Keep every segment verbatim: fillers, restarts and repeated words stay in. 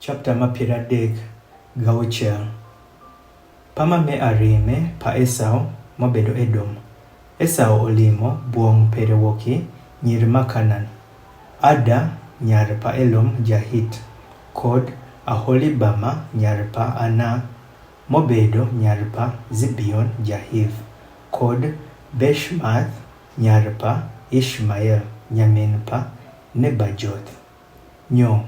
Chapter ma piero adek gauchiel. Pa ma me arime pa Esau, mobedo Edom. Esau olimo bwong pere woki nyir ma Kanan. Ada nyar pa Elon ja Hit, kod Aholibama nyar pa Ana, mobedo nyar pa Zibeon ja Hiv, kod Bashemath nyar pa Ishmael nyamin pa Nebajoth. Nyo,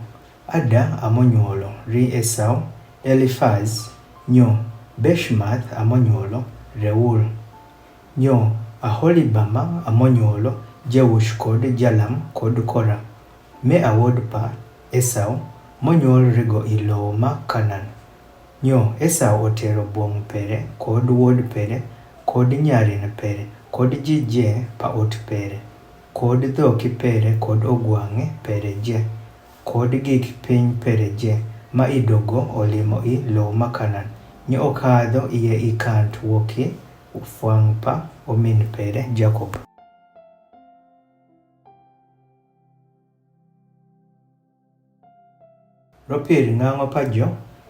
Ada amo nyuolo ri Esau Elifaz. Nyo, Bashemath amo nyuolo Reuel. Nyo, Aholibama amo nyuolo Jeush kod Jalam kod Kora. Me a wod pa Esau, monyuol rego i lowo ma Kanan. Nyo, Esau otero bwong pere kod wod pere kod nyarin pere kod ji je pa ot pere, kod dhoki pere kod ogwange pere je, kod gik piny pere je, ma idogo olimo i lowo ma Kanan. Nyo okadho ie i kant woki fwang pa omin pere Jakob. Ropir ngango pa jo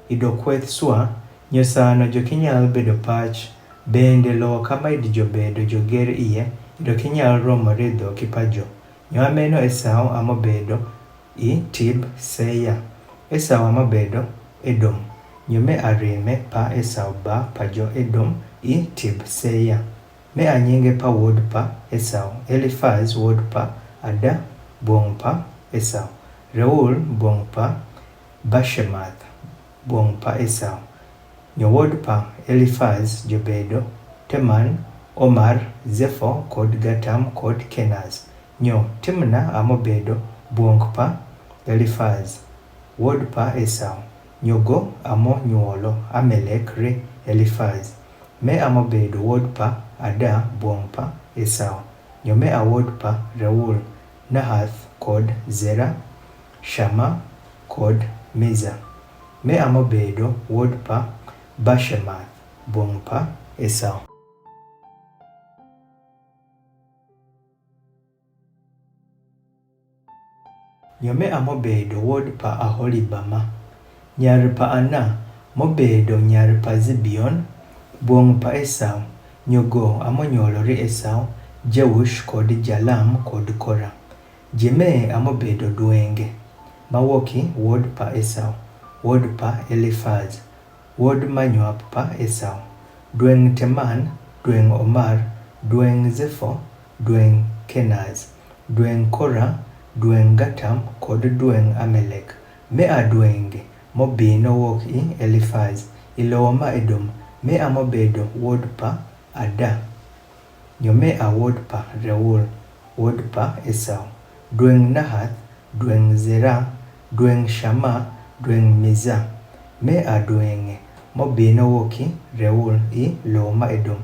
ido kweth swa, nyo sano jo kinyal bedo pach, bende lowo kama idi jo bedo jo ger ie ido kinyal romo ridho ki pa jo. Nyo ameno Esau amo bedo i tib Seya. Esau amo bedo Edom. Nyo me arime pa Esau ba pa jo Edom i tib Seya. Me anyinge pa wod pa Esau Elifaz wod pa Ada, bwong pa Esau. Reuel bwong pa Bashemath, bwong pa Esau. Nyo wod pa Elifaz jo bedo Teman, Omar, Zefo kod Gatam kod Kenaz. Nyo Timna amo bedo bwong pa Elifaz wod pa Esau. Nyo go amo nyuolo Amelek ri Elifaz. Me amo bedo wod pa Ada bwong pa Esau. Nyo me a wod pa Reuel, Nahath kod Zera, Shama kod Miza. Me amo bedo wod pa Bashemath bwong pa Esau. Nyo me amo bedo wod pa Aholibama nyar pa Ana, mobedo nyar pa Zibeon, bwong pa Esau. Nyo go amo nyuolo ri Esau Jeush kod Jalam kod Kora. Ji me amo bedo dwenge ma woki wod pa Esau, wod pa Elifaz, wod ma nywap pa Esau. Dweng Teman, dweng Omar, dweng Zefo, dweng Kenaz, dweng Kora, dweng Gatam kod dweng Amelek. Me a dwenge mobino woki Elifaz i lowo ma Edom. Me amo bedo wod pa Ada. Nyo me a wod pa Reuel wod pa Esau, dweng Nahath, dweng Zera, dweng Shama, dweng Miza. Me a dwenge mobino woki Reuel i lowo ma Edom.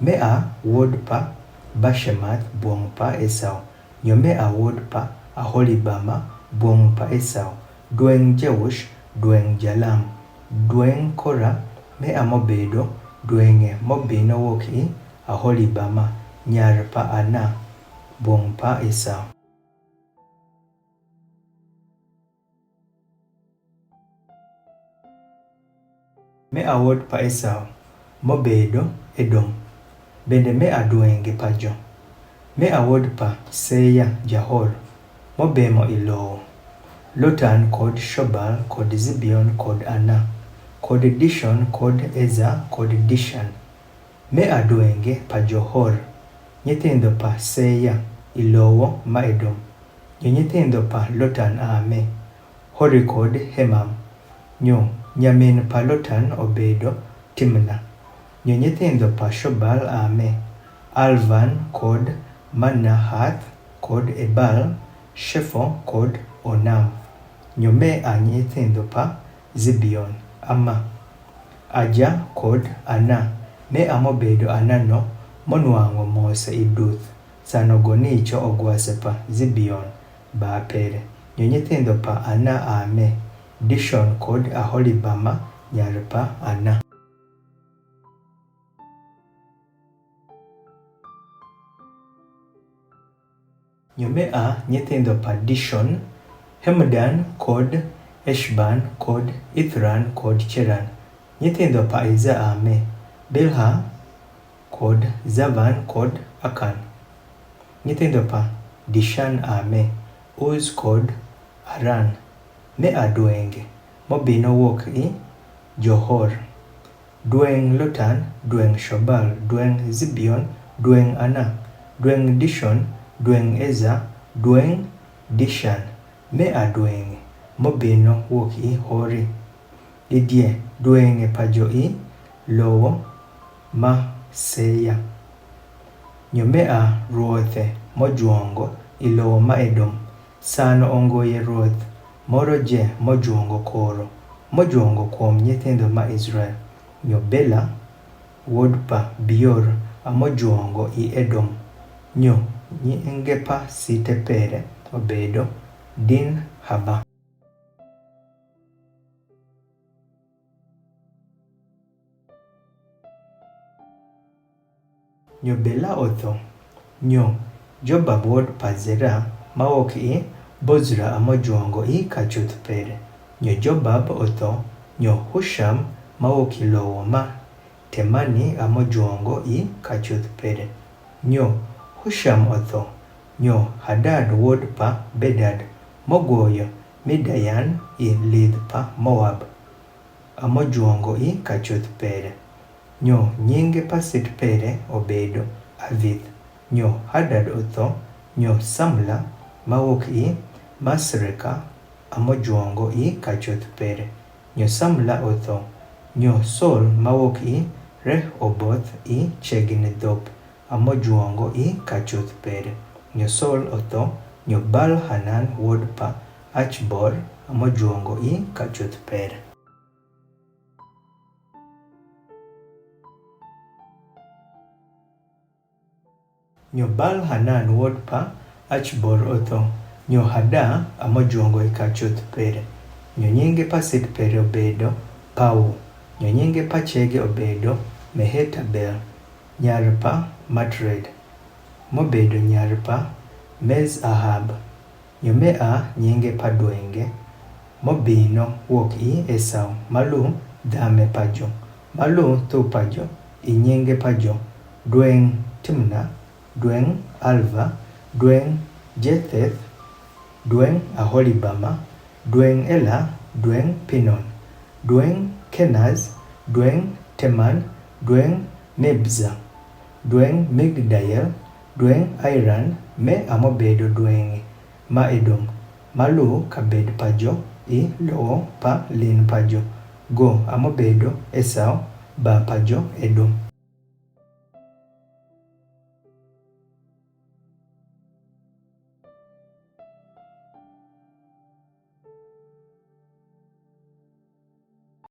Me a wod pa Bashemath bwong pa Esau. Nyo me a wod pa Aholibama bwong pa Esau, dweng Jeush, dweng Jalam, dweng Kora. Me amo bedo dwenge mobino woki Aholibama nyar pa Ana, bwong pa Esau. Me a wod pa Esau, mobedo Edom, bende me a dwenge pa jo. Me a wod pa Seya ja Hor, mobemo i lowo. Lotan kod Shobal kod Zibeon kod Ana, kod Dishon kod Eza kod Dishan. Me a dwenge pa jo Hor, nyithindo pa Seya i lowo ma Edom. Nyo nyithindo pa Lotan ame, Hori kod Hemam. Nyo nyamin pa Lotan obedo Timna. Nyo nyithindo pa Shobal ame, Alvan kod Manahath kod Ebal, Shefo kod Onam. Nyo me a nyithindo pa Zibeon, Ama, Aja kod Ana. Me amo bedo Ana no monwang'o mose i duth, sano goni cho ogwase pa Zibeon ba pere. Nyo nyithindo pa Ana ame, Dishon kod Aholibama nyar pa Ana. Nyo me a nyithindo pa Dishon, Hemdan kod Eshban kod Ithran kod Cheran. Nyithindo pa Eza a me: Bilha kod Zavan kod Akan. Nyithindo pa Dishan a me: Uz kod Aran. Me'a dwenge, mobino wok i Johor. Dweng Lotan, dweng Shobal, dweng Zibion, dweng Ana, dweng Dishon, dweng Eza, dweng Dishan. Me'a dwenge, mobino wok i Hori. Idie dwenge pajo i lowo ma seya. Nyo me'a ruothe mojwongo i lowo ma Edom. Sano ongoye ruoth moro je mojwongo koro, mojwongo kwom nyithindo ma Israel. Nyo Bela wod pa Bior a mojwongo i Edom. Nyo nyinge pa site pere obedo Dinhaba. Nyo Bela otho. Nyo Jobab wod pa Zera, ma wok i Bozra a mojwongo i kachuth pere. Nyo Jobab otho. Nyo Husham, ma wok i lowo ma Temani a mojwongo i kachuth pere. Nyo Husham otho. Nyo Hadad wod pa Bedad, mogwoyo Midian i lidh pa Moab, a mojwongo i kachuth pere. Nyo nyinge pa sit pere obedo Avith. Nyo Hadad otho. Nyo Samla, ma wok i Masreka, a mojwongo i kachuth pere. Nyo Samla otho. Nyo Saul, ma wok i Rehoboth i chegin dhop, a mojwongo i kachuth pere. Nyo Saul otho. Nyo Baal Hanan wod pa Achbor, a mojwongo i kachuth pere. Nyo Baal Hanan wod pa Achbor otho. Nyo Hada, a mojwongo i kachuth pere. Nyo nyinge pa sit pere obedo Pau. Nyo nyinge pa chege obedo Mehetabel, nyar pa Matred, mobedo nyar pa Mezahab. Nyo me'a nyinge pa dwenge, mobino wok i Esau, ma lu dhame pajo, ma lu thu pajo, i nyinge pajo: dweng Timna, dweng Alva, dweng Jetheth, dweng Aholibama, dweng Ela, dweng Pinon, dweng Kenaz, dweng Teman, dweng Mibza, dweng Migdayel, dweng Airan, me'a mobedo dwenge ma Edom, ma lu kabed pajo i lowo pa lin pajo. Go a mobedo Esau ba pajo Edom.